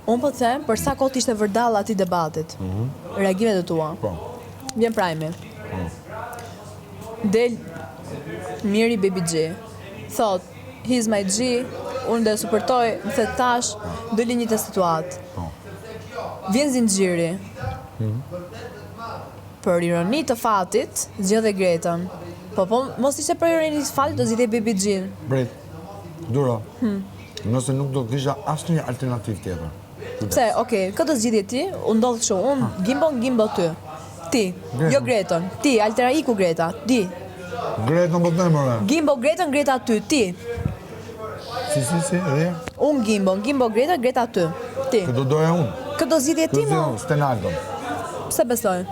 Unë po të them, për sa kohë të ishte vërdallë atij debatit. Mm Reagimet e tua. Po. Vjen prime. Po. Del Miri Baby G. Thot, he's my G, unë do e suportoj, më the tash, doli një të situatë. Po. Vjen zinxhiri. Mm Për ironi të fatit, zgjodhe Gretën. Po po, mos ishte për ironi të fatit, do zgjidhje Baby G-n. Prit. Duro. Hmm. Nëse nuk do kisha asnjë alternativë tjetër. Pse, okej, këtë do zgjidhje ti, u ndodh kështu, unë Gimbo, Gimbo ty. Ti, jo Gretën, ti, altera iku Greta, ti. Gretën po të them, ore. Gimbo Gretën, Greta ty, ti. Si, si, si, edhe ja? Unë Gimbo, Gimbo Greta, Greta ty, ti. Këtë do doja unë. Këtë do zgjidhje ti, mo? Stenaldon. Pse besoj?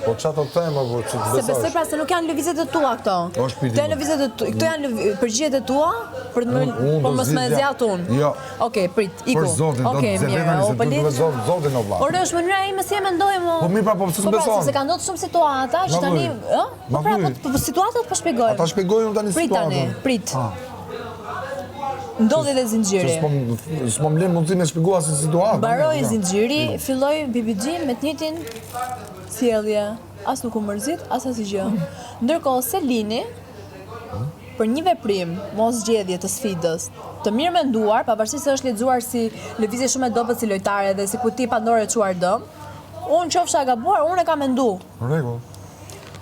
Po ça të them, apo që të Se besosh? besoj pra se nuk janë lëvizjet e tua këto. O, shpirti Këto janë im. lëvizjet e tua, këto janë lëvi- përgjigjet e tua për të më Unë- unë po do mos më zgjidhja- zgjat unë. Jo. Okej, prit, iku. Për zotin, do Okej, të mirë, vetëm o, se po du të le- beson zotin o vlla. Ore, është mënyra ime si e mendoj mo. Po mirë pra, po pse Po pra, s'beson? sepse ka ndodhur shumë situata që Ma tani, thuj. ë? Ma Po pra, thuj. po, po situatat po shpjegoj. A ta shpjegoj unë tani Prit tani, situatën? prit. Ah. Ndodhi dhe Se zinxhiri. s'po m- s'po më lën mundësi me shpjegua si situatë. Mbaroi Ja. zinxhiri, filloi BBG me të njëjtin sjellje. As nuk u mërzit, as asgjë. Ndërkohë Selini për një veprim, mos zgjedhje të sfidës, të mirë menduar, pavarësisht se është lexuar si lëvizje shumë e dobët si lojtare dhe si kuti Pandore e çuar dëm, unë qofsha e gabuar, unë e kam mendu. Në rregull.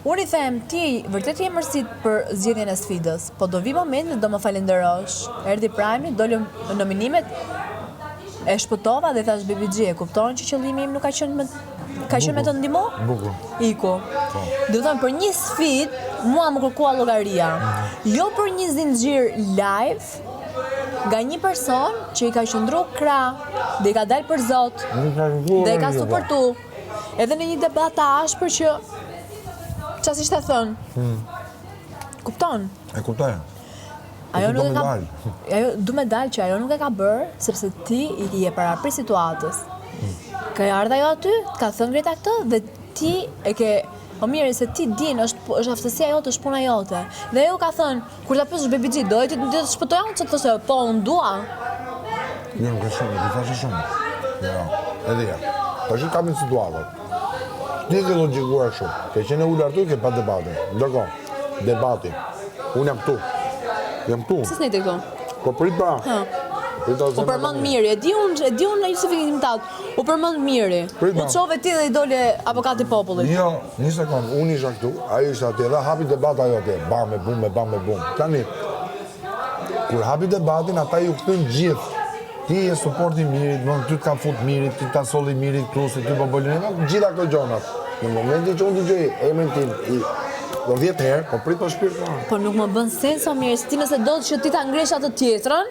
Unë i them, ti vërtet je mërzit për zgjedhjen e sfidës, po do vi momenti dhe do më falenderosh. Erdhi prime, dolën nominimet, e shpëtova dhe i thash Baby G, e kupton që qëllimi im nuk ka qenë me ka qenë me të ndihmu? Bukur. Iku. Po. Do të thënë për një sfidë, mua më kërkua llogaria. Jo për një zinxhir live nga një person që i ka qëndru krah dhe i ka dalë për zot Nuk ka kërkuar dhe e ka asgjë, suportu. Edhe në një debat të ashpër që ça s'ishte thënë. Hmm. Kupton? E kuptoj. Ajo do nuk e me ka dalë. Ajo du me dalë që ajo nuk e ka bërë sepse ti i je parapri situatës. Hmm. Ka ardhur ajo aty, të ka thënë Greta këtë dhe ti e ke Po mirë, se ti din, është është aftësia jote, është puna jote. Dhe ajo ka thënë, kur ta pyesësh Baby G, do ti do të shpëtoj unë, ç'të thoshte, po unë dua. Jo, nuk e shumë, nuk i thashë shumë. Jo, edhe ja. Tash i kapin situatën. Ti e ke logjikuar kështu. Ke qenë e ulur aty, ke pa debatin. Ndërkohë, debati. Unë jam këtu. Jam këtu. Pse s'nejte këtu? Po prit pra. Prit ta U zemra përmend tani. Miri, e di unë, e di unë në justifikim tat. U përmend Miri. Prit U ma. çove ti dhe i dole avokati i popullit. Jo, një sekond, unë isha këtu, ajo ishte atje dhe hapi debat ajo atje. Bam e bum e bam e bum. Tani, kur hapi debatin, ata ju kthyn gjithë. Ti je suport i Mirit, më ty të ka fut Mirit, ti ta solli Mirit këtu, se ty po bëlin, gjitha këto gjonat. Në momentin që unë dëgjoj emrin tim, i, do 10 herë, po prit po shpirt. po. Po nuk më bën sens o mirë, se ti nëse do që ti ta ngresh atë tjetrën,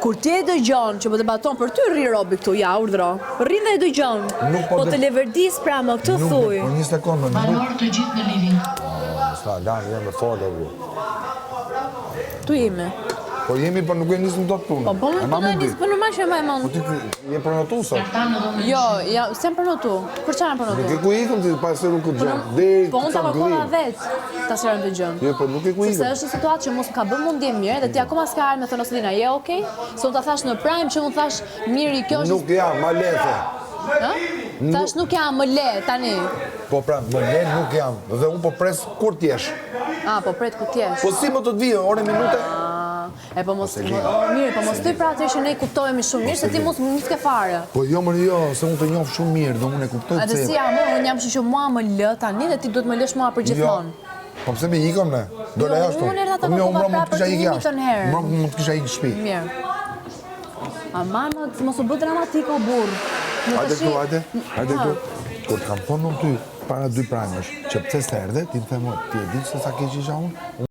kur ti e dëgjon që po debaton për ty rri robi këtu, ja urdhro. Rri dhe e dëgjon. Nuk po Po de- të leverdis pra më këtë Nuk, thuj. po një sekondë, nuk... Banorë të gjithë në living. Sa, lanë, jam me folë, bu. Tu jemi. Po jemi, po nuk e nisëm dot punën. Po po E nuk ma po mund nis, di. po normal që e mbaj mend. Po ti je prenotu sot. Artan në dhomën e Jo, ja, s'jam prenotu. Për çfarë jam Nuk prenotu? e ku ikëm ti pa se nuk e gjën. Deri Po unë ta ca kërkova gdhim. vetë ta sqarojmë të gjën. Jo, po nuk e ku Sepse ikëm. është një situatë që mos më ka bërë mu ndje mirë dhe ti akoma s'ka ardhur me thënë Oselina, je okay? Se unë ta thash në prime që unë thash Miri, kjo është Nuk jam, ma lefe. Ë? Thash nuk jam, më le tani. Po pra, më le nuk jam. Dhe unë po pres kur t'jesh. Ah, po pret ku t'jesh. Po si më të të vijë, ore minute? Ah, E po mos, e lirë. mirë, po mos thuj pra atë që ne kuptohemi shumë mirë, se ti mos më ke fare. Po jo, më jo, se unë të njoh shumë mirë dhe unë e kuptoj Edhe pse. si jam unë, unë jam kështu që mua më lë tani dhe ti duhet më lësh mua për Jo. gjithmonë. Po pse me ikëm ne? Dola Jo, jashtë. unë erdha ta Po mirë, kërkova unë mbrëm mund prapë të kisha për ikë të jashtë. njëjtën herë. Mbrëm mund të kisha ikë në shtëpi. Mirë. Ama mos mos u bë dramatik o burr. Në Hajde tashi- këtu, hajde. Hajde Ha. këtu. Kur të kam thonë unë ty para dy primesh, që pse s'erdhe, ti më the mua, ti e di se sa keq isha unë?